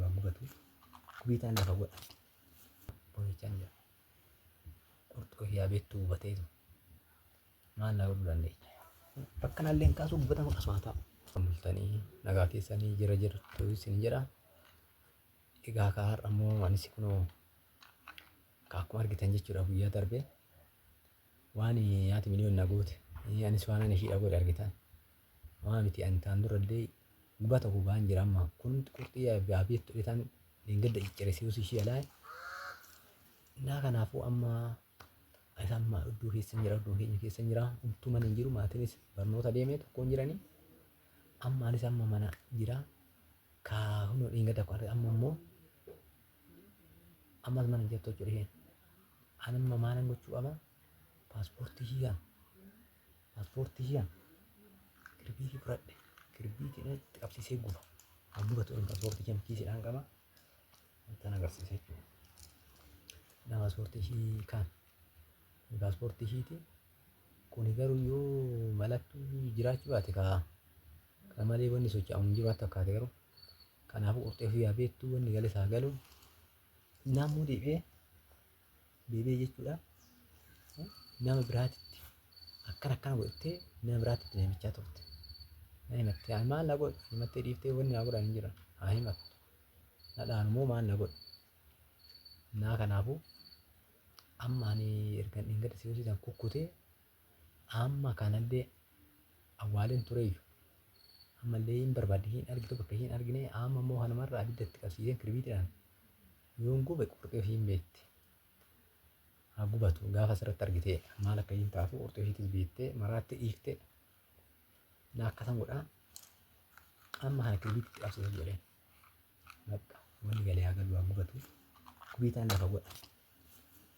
haa gubatu. Gubiitaan lafa godha. Boo'ichaan jira. Qurxuu fi abeettuu gubateetu. Maal na godhuu dandeenya? Bakka nallee hin kaasu gubatama qasuma taa'u. Bultanii nagaa keessanii jira jirtu isin jedha. Egaa kaa har'a immoo anis kunoo akkuma argitan jechuudha guyyaa darbe waan haati miliyoon na goote anis waan ani ishiidha godhe argitan. Waan miti ani taan durallee gubata gubaan jira amma kun qurxii abeettu dheetaan dheengadda ciccire si'us ishii alaa. Naa kanaafuu amma anis amma iddoo keessan jira iddoo keenya keessan jira homtuu mana hin jiru maatiinis barnoota deemee tokko hin jiranii amma anis amma mana jira kaa hunoo dheengadda koo amma immoo ammas mana jirtu jechuudha isheen ani amma maalan gochuu qaba paaspoortii ishii kana paaspoortii ishii kana kirbiitii fudhadhe kirbiitii itti qabsiisee guba haa gubatu paaspoortii ishee kiisiidhaan qaba Tan agarsiisa jechuudha. Na paaspoortii ishii kaan paaspoortii ishiiti. Kuni garuu yoo malattuu jiraachuu baate kaa kana malee wanni socho'amu hin jiru akka fakkaate garuu. Kanaafuu qurxee ofii haa beektu wanni gales haa galu. Namuu deebi'ee deebi'ee jechuudha. Nama biraatitti akkana akkana godhattee nama biraatitti na himachaa turte. Na himattee ani maal na godhu himattee dhiiftee wanni naa godhan hin jiran haa himattu. Na dhaanu moo maal na godhu. Naa kanaafuu amma ani ergan dheengadda si hojjetan kukkutee amma kanallee awwaaleen tureeyyu. Ammallee hin barbaadde hin argitu bakka hin argine amma immoo kanumarra abidda itti qabsiiseen kirbiitiidhaan yoon gube qurxii ofii hin beekti. Haa gubatu gaafa asirratti argite maal akka hin taatu qurxii ofiitis beektee maraatti dhiifte na akkasan godhaa amma kana kirbiititti qabsiisu jedheen. Bakka wanni galee haa galu haa gubatu gubiitaan lafa godha.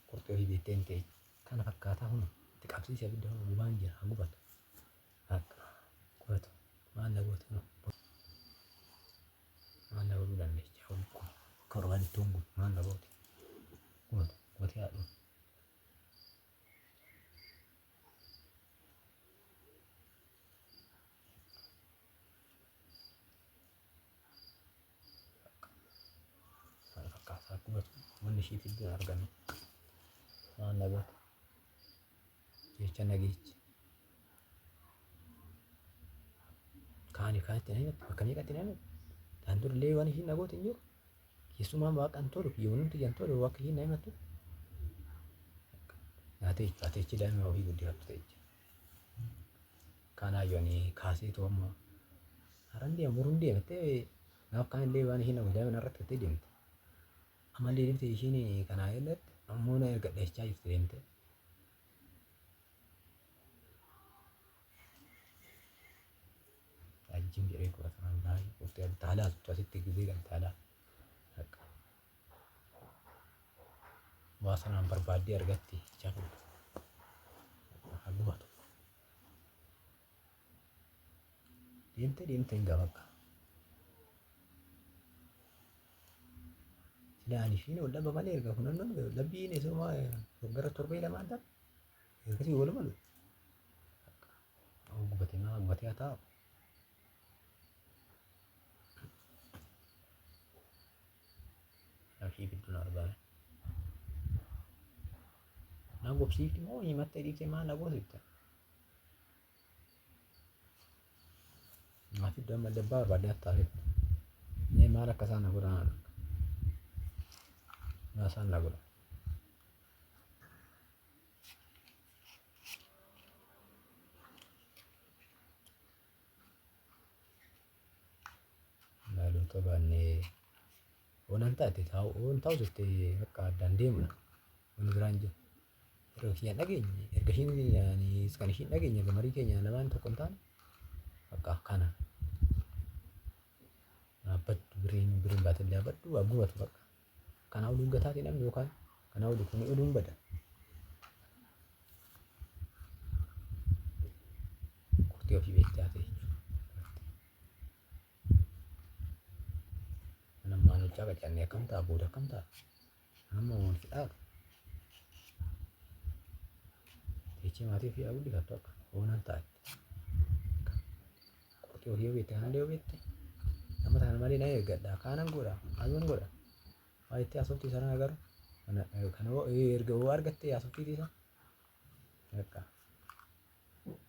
Qurxii ofii beektee hin ta'e kana fakkaataa hunu itti qabsiise abidda hunu gubaan jira haa gubatu. Bakka gubatu maal na goote hunu maal na godhuu dandeecha akka barbaadetti hungu maal na goote gubatu gubatee haa dhumu. Kana fakkaata gubatu wanni ishii fiddu hin arganne. Maal na goote jecha nageechi. Kaani kaanitti na himatti bakka meeqatti na himatti. Taan durallee waan ishiin na goote hin jiru. Keessumaa waaqa hin tolu kiyya wanti hin tolu akka ishiin na himattu. Naatee ateechi daa'ima ofii guddifattu ta'echa. Kanaayyuu ani kaasee too amma haran deema boruun deema jettee gaaf kaan illee waan ishiin daa'ima narratti gattee deemte. Ammallee deemte ishiin kanaa irratti ammoo na erga dheechaa jirti deemte. Ajjim jedhee qorataman baay'ee qottee taalaa asitti gizee kan taalaa. Waa sanaan barbaaddee argatti jechaa haa gubatu. Deemtee deemtee hin gaafakka. Silaa ani ishiin wal dhaba malee erga kunannoon labbiin isuma gara torbee lamaan ta'a. Ergasii waluma dhufe. Gubatee maa gubatee haa taa'u. Ishii gidduu na argaame. Na gobsiifti moo himattee dhiiftee maa na goosifte? Naaf iddoo amma dabbaa barbaadde natti taafetti. Mee maal akka isaan na godhan maal isaan na godhan. Maaloo baannee oonan taate taa'u oon ta'u jettee bakka addaan deemudha. Wanni biraan jiru. Erga kiyyaan dhageenye erga ishiin anis kan ishiin dhageenye erga marii keenya lamaan tokko hin taane bakka kana. Dhaabbadhu biriin biriin baatee dhaabbadhu haa gubatu bakka. Kanaa oduun gataati namni yookaan kanaa oduu kun oduun bada. Qurxii ofii beektaa ta'e jechuudha. Nammaan hojjaa qacannee akkam ta'a booda akkam ta'a? Amma wal fixaa. Teechee maatii ofii haa guddifattu akka oonan taate. Qurxii ofii yoo beekte kanallee yoo beekte nama Uummata kana malee na eeggadha. Kaanan godha. Maalun godha. Waa itti haasofti sana garuu. Kana erga hoo argatte haasoftiiti isa. Bakka.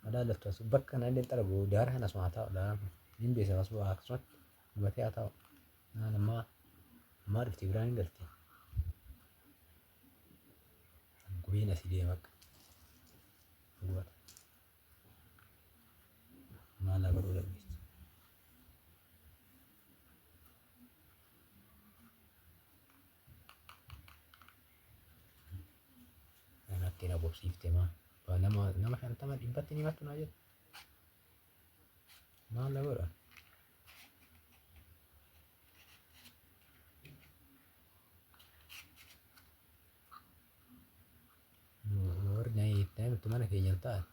Madaalattu as bakka kana illee xaragu daara kana asuma haa taa'u daara hin beesa asuma akkasumatti gubatee haa taa'u. Naan ammaa ammaa dhufti biraan hin galti. Gubeen asii deema akka. Gubata. Maal haa godhuu dandeessu? Natti na bobsiifte maa. Nama nama 50 100tti ni himattu naa jedhu. Maal na godha? Warri na itti himtu mana keenya hin ta'an.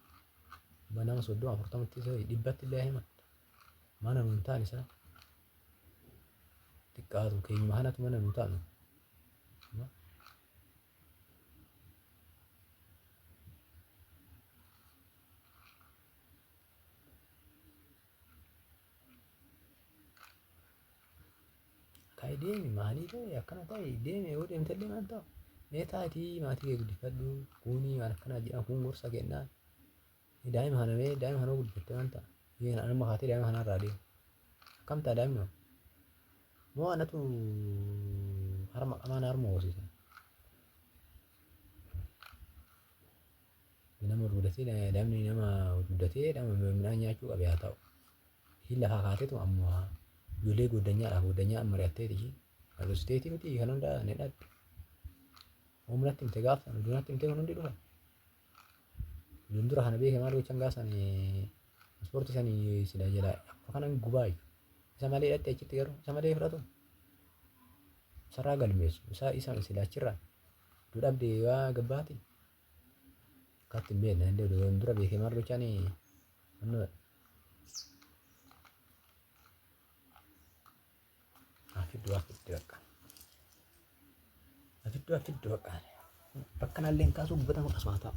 Nama 30 40tti 100tti illee himattu. Mana nuun ta'an isaa. Xiqqaatu keenyuma kanatu mana nuu ta'an. Ka'i deemi maalii ta'e akkana ta'e deemi yoo deemte illee maal ta'u mee taatii maatii kee guddifadhu kuunii waan akkanaa jedhan kuun gorsa kennaa daa'ima kana mee daa'ima kana guddifatte waan ta'a mee anuma kaatee daa'ima kanarraa deemu akkam ta'a daa'imni moo anatu harma qamaan harma hoosisa nama guddatee daa'imni nama guddatee nama midhaan nyaachuu qabe haa ta'u. Ishiin lafaa kaateetu amma ijoollee goddanyaadhaaf goddanyaa mari'atteeti ishiin. Dhageessiteeti miti kan hunda ni dhadhu. Humnatti himte gaaf sana dunatti himte kun hundi dhufa. Ijoon dura kana beeke maal gochan gaaf sana ispoortii sanii sila jala akka kanan gubaa jechuudha. Isa malee hidhatte achitti garuu isa malee fudhatu. Isarraa galmeessu isa isa sila achirraa dudhabde waa gabbaati. Akkatti hin beekne illee oduun dura beekee maal gochaan annu afiddu afiddu bakka afiddu afiddu bakka bakka nallee hin kaasuu gubbata maqas haa ta'u.